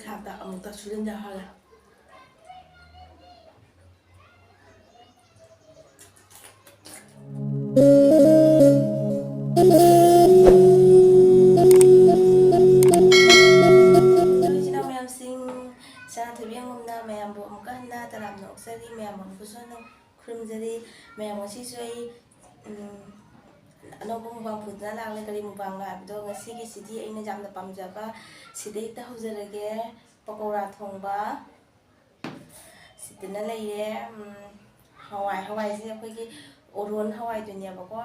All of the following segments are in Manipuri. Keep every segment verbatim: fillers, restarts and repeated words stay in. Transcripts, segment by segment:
ꯈꯥꯛꯇ ꯑꯃꯨꯛꯇ ꯁꯨꯖꯤꯟꯖꯍꯧꯔꯦ꯫ ꯏꯆꯤꯟ ꯏꯅꯥꯎ ꯃꯌꯥꯝꯁꯤꯡ, ꯁꯅꯥꯊꯣꯏꯕꯤ ꯑꯉꯝꯅ ꯃꯌꯥꯝꯕꯨ ꯑꯃꯨꯛꯀ ꯍꯟꯅ ꯇꯔꯥꯝꯅ ꯑꯣꯛꯆꯔꯤ꯫ ꯃꯌꯥꯝ ꯑꯃꯨꯛꯀꯁꯨ ꯍꯟꯅ ꯈꯨꯔꯨꯝꯖꯔꯤ꯫ ꯃꯌꯥꯝ, ꯉꯁꯤꯁꯨ ꯑꯩ, ꯎꯝ, ꯑꯅꯧꯕ ꯃꯨꯛꯕꯥꯡ ꯄꯨꯗꯨꯅ ꯂꯥꯛꯂꯦ꯫ ꯀꯔꯤ ꯃꯨꯛꯕꯥꯡꯅꯣ ꯍꯥꯏꯕꯗꯣ, ꯉꯁꯤꯒꯤꯁꯤꯗꯤ ꯑꯩꯅ ꯌꯥꯝꯅ ꯄꯥꯝꯖꯕ ꯁꯤꯗꯩ ꯍꯦꯛꯇ ꯍꯧꯖꯔꯒꯦ꯫ ꯄꯀꯧꯔꯥ ꯊꯣꯡꯕ ꯁꯤꯗꯅ ꯂꯩꯔꯦ꯫ ꯎꯝ, ꯍꯋꯥꯏ, ꯍꯋꯥꯏꯁꯦ ꯑꯩꯈꯣꯏꯒꯤ ꯑꯣꯔꯣꯟ ꯍꯋꯥꯏꯗꯨꯅꯦꯕꯀꯣ꯫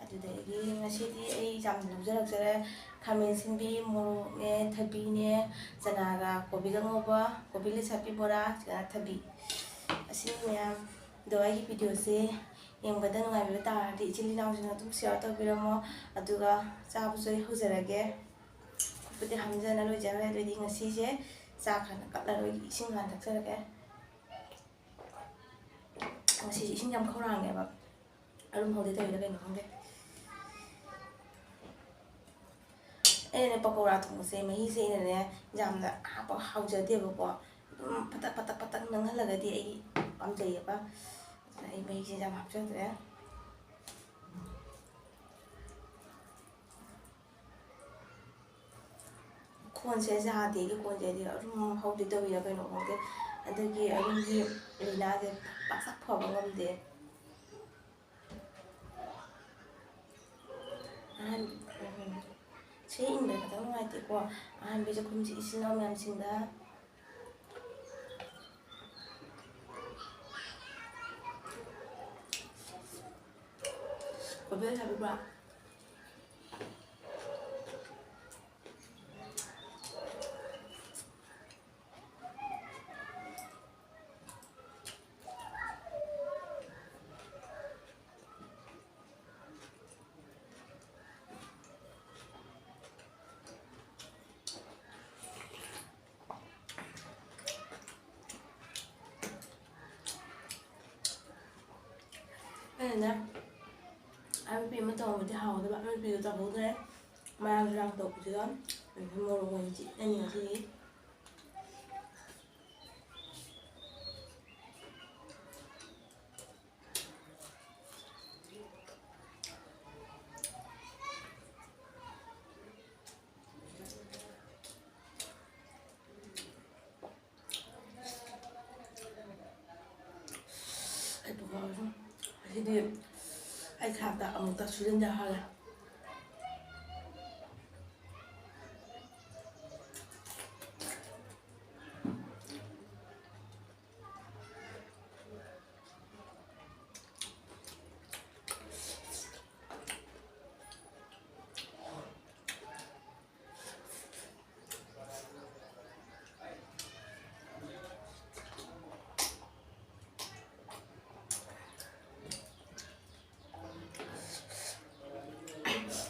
ꯑꯗꯨꯗꯒꯤ ꯉꯁꯤꯗꯤ ꯑꯩ ꯌꯥꯝ ꯂꯧꯖꯔꯛꯆꯔꯦ꯫ ꯈꯥꯃꯦꯟ ꯑꯁꯤꯟꯕꯤ, ꯃꯣꯔꯣꯛꯅꯦ, ꯊꯕꯤꯅꯦ, ꯆꯅꯥꯒ ꯀꯣꯕꯤꯒ ꯉꯧꯕ, ꯀꯣꯕꯤ ꯂꯩꯁꯥꯕꯤ ꯕꯣꯔꯥ, ꯆꯅꯥ ꯊꯕꯤ꯫ ꯑꯁꯤ ꯃꯌꯥꯝꯗꯣ ꯑꯩꯒꯤ videoꯁꯦ ꯌꯦꯡꯕꯗ ꯅꯨꯡꯉꯥꯏꯕꯤꯕ ꯇꯥꯔꯗꯤ ꯏꯆꯤꯜ ꯏꯅꯥꯎꯁꯤꯡ ꯑꯗꯨꯝ share ꯇꯧꯕꯤꯔꯝꯃꯣ꯫ ꯑꯗꯨꯒ ꯆꯥꯕꯁꯨ ꯑꯩ ꯍꯧꯖꯔꯒꯦ꯫ ꯈꯨꯠꯄꯨꯗꯤ ꯍꯥꯝꯖꯅ ꯂꯣꯏꯖꯈ꯭ꯔꯦ꯫ ꯑꯗꯨꯗꯤ ꯉꯁꯤꯁꯦ ꯆꯥꯛ ꯍꯥꯟꯅ ꯀꯠꯂꯔꯣꯏꯒꯦ, ꯏꯁꯤꯡ ꯍꯥꯟꯅ ꯊꯛꯆꯔꯒꯦ꯫ ꯉꯁꯤꯁꯦ ꯏꯁꯤꯡ ꯌꯥꯝ ꯈꯧꯔꯥꯡꯉꯦꯕ, ꯑꯔꯨꯝ ꯍꯧꯗꯦ ꯇꯧꯔꯤꯗ ꯀꯩꯅꯣ ꯈꯪꯗꯦ꯫ ꯑꯩꯅꯅꯦ, ꯄꯀꯧꯔꯥ ꯊꯣꯡꯕꯁꯦ ꯃꯍꯤꯁꯦ ꯑꯩꯅꯅꯦ ꯌꯥꯝꯅ ꯍꯥꯞꯄ ꯍꯥꯎꯖꯗꯦꯕꯀꯣ, ꯑꯗꯨꯝ ꯄꯇꯛ ꯄꯇꯛ ꯄꯇꯛ ꯅꯪꯍꯜꯂꯒꯗꯤ ꯑꯩ ꯄꯥꯝꯖꯩꯌꯦꯕ꯫ ꯑꯗꯨꯅ ꯑꯩ ꯃꯍꯤꯁꯦ ꯌꯥꯝ ꯍꯥꯞꯆꯗ꯭ꯔꯦ꯫ ꯈꯣꯟꯁꯦ ꯌꯥꯗꯦ, ꯑꯩꯒꯤ ꯈꯣꯟꯁꯦ ꯍꯥꯏꯗꯤ ꯑꯗꯨꯝ ꯍꯧꯗꯦ ꯇꯧꯔꯤꯔꯥ ꯀꯩꯅꯣ ꯈꯪꯗꯦ꯫ ꯑꯗꯒꯤ ꯑꯗꯨꯝꯒꯤ ꯂꯥꯏꯅꯥꯁꯦ ꯄꯥꯛ ꯄꯥꯛ ꯐꯕ ꯉꯝꯗꯦ꯫ ꯑꯍꯥꯟ-, ꯎꯝ, ꯁꯤ ꯏꯪꯕꯗ ꯈꯤꯇꯪ ꯅꯨꯡꯉꯥꯏꯇꯦꯀꯣ꯫ ꯑꯍꯥꯟꯕꯒꯤ ꯆꯥꯛꯈꯨꯝꯁꯤ ꯏꯆꯤꯜ ꯏꯅꯥꯎ ꯃꯌꯥꯝꯁꯤꯡꯗ ꯀꯣꯕꯤ ꯂꯩꯁꯥꯕꯤ ꯕꯣꯔꯥ꯫ ꯑꯩꯅꯅꯦ, ꯑꯃꯦꯠꯄꯤ ꯑꯃ ꯇꯧꯔꯝꯃꯗꯤ ꯍꯥꯎꯒꯗꯕ, ꯑꯃꯦꯠꯄꯤꯗꯣ ꯇꯧꯍꯧꯗ꯭ꯔꯦ꯫ ꯃꯌꯥꯝ ꯂꯥꯡ ꯇꯧꯕꯁꯤꯒ, ꯑꯗꯒꯤ ꯃꯣꯔꯣꯛ ꯑꯣꯏꯅ ꯆꯤꯠꯂꯅꯤ ꯉꯁꯤꯗꯤ꯫ ꯁꯤꯗꯤ ꯑꯩ ꯈꯥꯛꯇ ꯑꯃꯨꯛꯇ ꯁꯨꯖꯤꯟꯖꯍꯧꯔꯦ꯫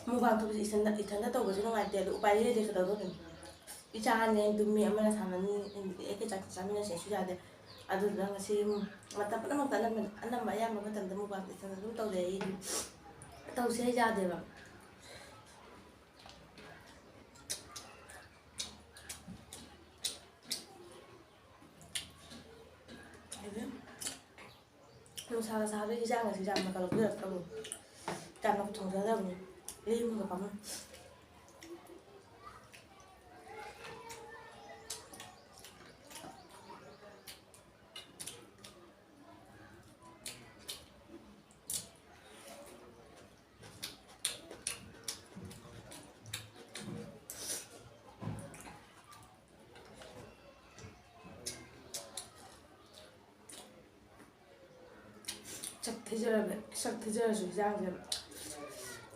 Mukbang ꯇꯧꯕꯁꯦ ꯏꯊꯟꯗ, ꯏꯊꯟꯗ ꯇꯧꯕꯁꯦ ꯅꯨꯡꯉꯥꯏꯇꯦ, ꯑꯗꯣ ꯎꯄꯥꯏ ꯂꯩꯇꯦ, ꯀꯩꯗꯧꯗꯣꯏꯅꯣ? ꯏꯆꯥ ꯑꯅꯤ ꯇꯨꯝꯃꯤ, ꯑꯃꯅ ꯁꯥꯟꯅꯅꯤ, ꯑꯩ ꯀꯩ ꯆꯥꯛ ꯆꯥꯃꯤꯟꯅꯁꯦꯁꯨ ꯌꯥꯗꯦ꯫ ꯑꯗꯨꯗꯨꯅ ꯉꯁꯤ ꯃꯇꯝ ꯄꯨꯝꯅꯃꯛꯇ ꯑꯅꯝꯕ, ꯑꯅꯝꯕ ꯑꯌꯥꯝꯕ ꯃꯇꯝꯗ mukbang ꯏꯊꯟꯗ ꯑꯗꯨꯝ ꯇꯧꯖꯩ ꯑꯩꯗꯤ꯫ ꯇꯧꯁꯦ ꯍꯥꯏ ꯌꯥꯗꯦꯕ꯫ ꯅꯨꯡꯁꯥꯒ ꯁꯥꯕꯒꯤ ꯍꯤꯟꯖꯥꯡꯒꯁꯦ ꯌꯥꯝꯅ ꯀꯩꯅꯣ ꯇꯧꯔꯛꯇꯕꯅꯤ꯫ ꯌꯥꯝꯅ ꯊꯣꯡꯖꯗꯕꯅꯤ꯫ ꯂꯦꯝꯕꯒ ꯄꯥꯝꯃꯨꯏ꯫ ꯁꯛ ꯊꯤꯖꯔꯕ-, ꯁꯛ ꯊꯤꯖꯔꯁꯨ ꯍꯤꯟꯖꯥꯡꯁꯦ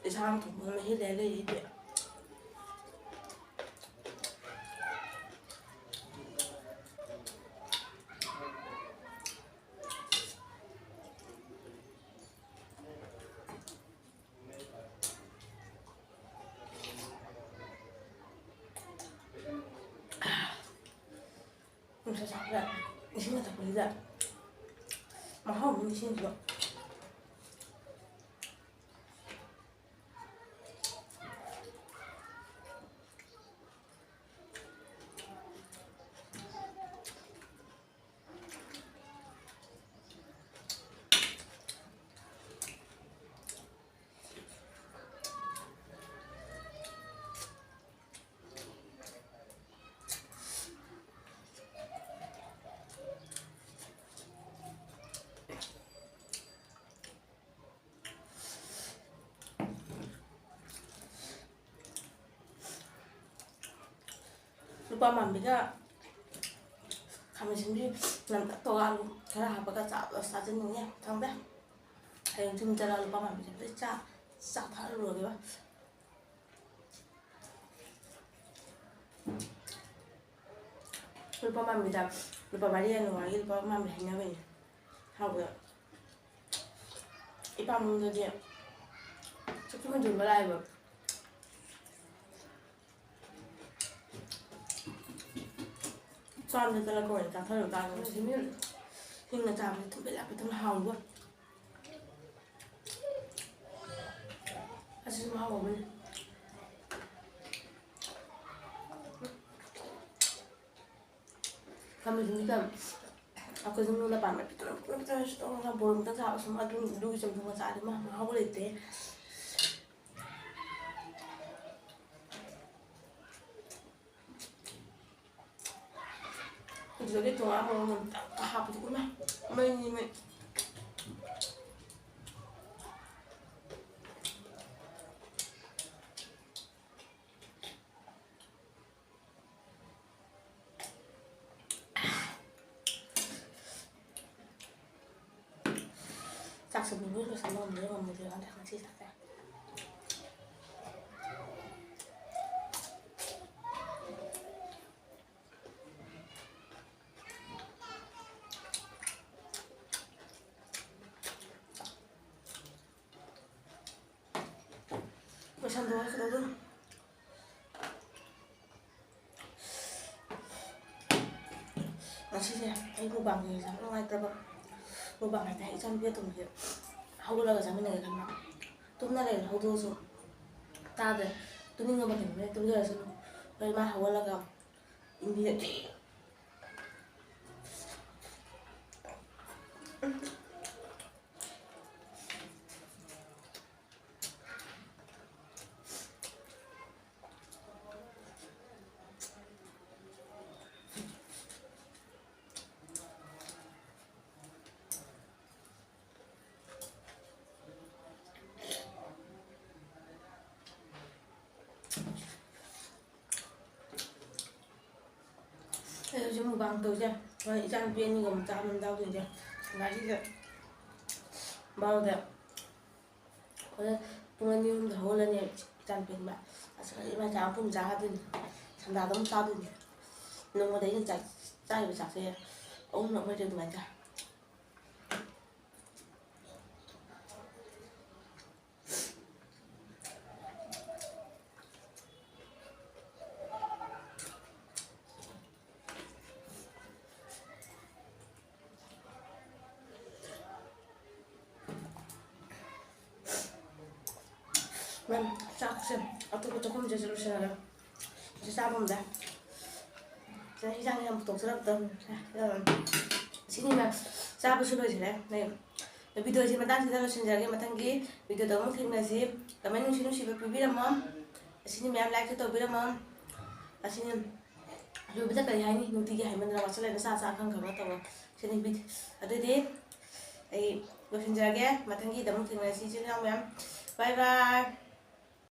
ꯏꯁꯥꯅ ꯊꯣꯡꯕꯅ ꯍꯦꯜꯂꯦ ꯂꯩ ꯑꯩꯗꯤ꯫ ꯅꯨꯡꯁꯥ ꯁꯥꯕꯗ ꯏꯁꯤꯡꯒ ꯊꯛꯄꯁꯤꯗ ꯃꯍꯥꯎ ꯑꯃ ꯏꯁꯤꯡꯁꯤꯗ꯫ ꯂꯨꯄꯥ ꯃꯥꯟꯕꯤꯒ ꯈꯥꯃꯦꯟ ꯑꯁꯤꯟꯕꯤ ꯅꯝꯇꯛ ꯇꯧꯔꯒ ꯑꯂꯨ ꯈꯔ ꯍꯥꯞꯄꯒ ꯆꯥꯕꯗꯣ ꯆꯥꯖꯅꯤꯡꯉꯦ꯫ ꯈꯪꯗꯦ, ꯍꯌꯦꯡ ꯌꯨꯝ ꯆꯠꯂꯒ ꯂꯨꯄꯥ ꯃꯥꯟꯕꯤꯁꯦ ꯑꯝꯇ ꯆꯥ ꯆꯥꯊꯔꯨꯔꯒꯦꯕ꯫ ꯂꯨꯄꯥ ꯃꯥꯟꯕꯤꯗ ꯂꯨꯄꯥ ꯃꯔꯤ ꯌꯥꯅꯨꯡꯉꯥꯏꯒꯤ ꯂꯨꯄꯥ ꯃꯥꯟꯕꯤ ꯍꯥꯏꯅꯕꯅꯦ꯫ ꯍꯥꯎꯕꯗ ꯏꯄꯥꯝꯂꯣꯝꯗꯗꯤ ꯁꯨꯛ ꯍꯟꯖꯤꯟꯕ ꯂꯥꯛꯑꯦꯕ꯫ ꯆꯥꯝꯗ ꯆꯠꯂꯛꯄ ꯑꯣꯏꯅ ꯆꯥꯊꯔꯨ ꯇꯥꯔꯒ ꯁꯤ ꯃꯤ ꯍꯤꯡꯅ ꯆꯥꯕꯁꯦ ꯊꯨꯝꯕꯦꯜ ꯂꯥꯛꯄ ꯊꯨꯝ ꯍꯥꯎꯕ꯫ ꯑꯁꯤꯁꯨ ꯃꯍꯥꯎ ꯑꯃꯅꯤ꯫ ꯈꯥꯃꯦꯟꯁꯤꯟꯕꯤꯗ ꯑꯩꯈꯣꯏ ꯁꯨꯝ ꯌꯨꯝꯗ ꯄꯥꯟꯕ ꯄꯤꯛꯇ꯭ꯔꯨ ꯄꯤꯛꯇ꯭ꯔꯨ ꯄꯤꯛꯇ꯭ꯔꯨ ꯁꯨꯝ ꯕꯣꯔꯣ ꯑꯃꯇꯪ ꯆꯥꯕ ꯁꯨꯝ ꯑꯗꯨ ꯑꯗꯨꯒꯤ ꯆꯝꯊꯣꯡꯒ ꯆꯥꯔꯗꯤ ꯃꯥ ꯃꯍꯥꯎ ꯂꯩꯇꯦ꯫ ꯑꯗꯨꯗꯒꯤ ꯇꯣꯉꯥꯟ ꯃꯣꯔꯣꯛ ꯑꯃꯇꯪ ꯍꯥꯞꯄꯗꯤ ꯏꯃꯥ ꯃꯩꯅꯤ ꯃꯩ꯫ ꯆꯥꯛꯁꯦ ꯄꯨꯡꯂꯣꯏ ꯂꯣꯏꯁꯤꯜꯂꯝꯃꯦ ꯉꯝꯃꯗꯤ ꯈꯪꯗꯦ ꯉꯁꯤ ꯆꯥꯛꯁꯦ꯫ ꯂꯣꯏꯁꯟꯗꯣꯛꯑꯒ ꯀꯩꯗꯧꯗꯣꯏꯅꯣ? ꯉꯁꯤꯁꯦ ꯑꯩ ꯃꯨꯛꯕꯥꯡ ꯌꯦꯡꯉꯦ, ꯌꯥꯝ ꯅꯨꯡꯉꯥꯏꯇ꯭ꯔꯕ꯫ ꯃꯨꯛꯕꯥꯡ ꯍꯥꯏꯗꯤ ꯑꯩ ꯏꯆꯥꯅꯨꯄꯤ ꯑꯇꯣꯝꯕꯤꯁꯦ ꯍꯧꯒꯠꯂꯒ ꯆꯥꯃꯤꯟꯅꯒꯦ ꯈꯟꯕ꯫ ꯇꯨꯝꯅ ꯂꯩꯔꯦ, ꯍꯧꯗꯣꯛꯑꯁꯨ ꯇꯥꯗ꯭ꯔꯦ꯫ ꯇꯨꯝꯅꯤꯡꯉꯕ ꯀꯩꯅꯣꯅꯦ, ꯇꯨꯝꯖꯔꯁꯅꯨ꯫ ꯍꯣꯔꯦꯟ ꯃꯥ ꯍꯧꯒꯠꯂꯒ ꯏꯟꯕꯤꯔꯛꯀꯦ꯫ ꯑꯩ ꯍꯧꯖꯤꯛ ꯃꯨꯛꯕꯥꯡ ꯇꯧꯁꯦ꯫ ꯍꯣꯏ, ꯏꯆꯥꯅꯨꯄꯤ ꯑꯅꯤꯒ ꯑꯃꯨꯛ ꯆꯥꯕ ꯑꯃ ꯌꯥꯎꯗꯣꯏꯅꯦ꯫ ꯒꯥꯔꯤꯗ ꯕꯥꯔꯣꯗ꯫ ꯍꯣꯔꯦꯟ ꯄꯨꯡ ꯑꯅꯤ ꯑꯍꯨꯝꯗ ꯍꯧꯒꯠꯂꯅꯤ ꯏꯆꯥꯅꯨꯄꯤ ꯑꯅꯤꯃ꯫ ꯑꯁ, ꯏꯃꯥ ꯆꯥ ꯄꯨꯡ ꯆꯥꯗꯣꯏꯅꯤ꯫ ꯁꯟꯗꯥꯗ ꯑꯃꯨꯛ ꯆꯥꯗꯣꯏꯅꯤ꯫ ꯅꯣꯡꯃꯗ ꯑꯩꯅ ꯆꯥꯛ ꯆꯥꯔꯤꯕ ꯆꯥꯛꯁꯦ ꯑꯍꯨꯝꯂꯛ ꯃꯔꯤꯔꯛ ꯑꯗꯨꯃꯥꯏꯅ ꯆꯥꯏ꯫ ꯃꯦꯝ, ꯆꯥꯛꯁꯦ ꯑꯇꯣꯞꯄ ꯆꯥꯛꯈꯨꯝꯁꯦ ꯂꯣꯏꯁꯤꯜꯂꯒ ꯁꯤ ꯆꯥꯕ ꯑꯃꯗ ꯁꯤꯗ ꯍꯤꯟꯖꯥꯡ ꯌꯥꯝ ꯄꯨꯊꯣꯛꯆꯔꯛꯇꯕꯅꯤ꯫ ꯁꯤꯅꯤ ꯃꯦꯝ, ꯆꯥꯕꯁꯨ ꯂꯣꯏꯁꯤꯜꯂꯦ꯫ ꯃꯦꯝ, ꯚꯤꯗꯤꯑꯣꯁꯤ ꯃꯇꯥꯡꯁꯤꯗ ꯂꯣꯏꯁꯤꯟꯖꯔꯒꯦ꯫ ꯃꯊꯪꯒꯤ ꯚꯤꯗꯤꯑꯣꯗ ꯑꯃꯨꯛ ꯊꯦꯡꯅꯁꯤ꯫ ꯀꯃꯦꯟ ꯅꯨꯡꯁꯤ ꯅꯨꯡꯁꯤꯕ ꯄꯤꯕꯤꯔꯝꯃꯣ꯫ ꯑꯁꯤꯅꯤ ꯃꯌꯥꯝ, ꯂꯥꯏꯛꯁꯨ ꯇꯧꯕꯤꯔꯝꯃꯣ꯫ ꯑꯁꯤꯅꯤ ꯂꯣꯏꯕꯗ ꯀꯔꯤ ꯍꯥꯏꯅꯤ? ꯅꯨꯡꯇꯤꯒꯤ ꯍꯥꯏꯃꯟꯗꯅ ꯋꯥꯠꯁꯜꯂꯦ꯫ ꯅꯁꯥ ꯅꯁꯥ ꯑꯈꯪ ꯈꯪꯅ ꯇꯧꯔꯣ꯫ ꯁꯤꯅꯤ ꯚꯤꯗꯤꯑꯣ꯫ ꯑꯗꯨꯗꯤ ꯑꯩ ꯂꯣꯏꯁꯤꯟꯖꯔꯒꯦ꯫ ꯃꯊꯪꯒꯤꯗ ꯑꯃꯨꯛ ꯊꯦꯡꯅꯔꯁꯤ ꯏꯆꯤꯜ ꯏꯅꯥꯎ ꯃꯌꯥꯝ꯫ ꯕꯥꯏ ꯕꯥꯏ꯫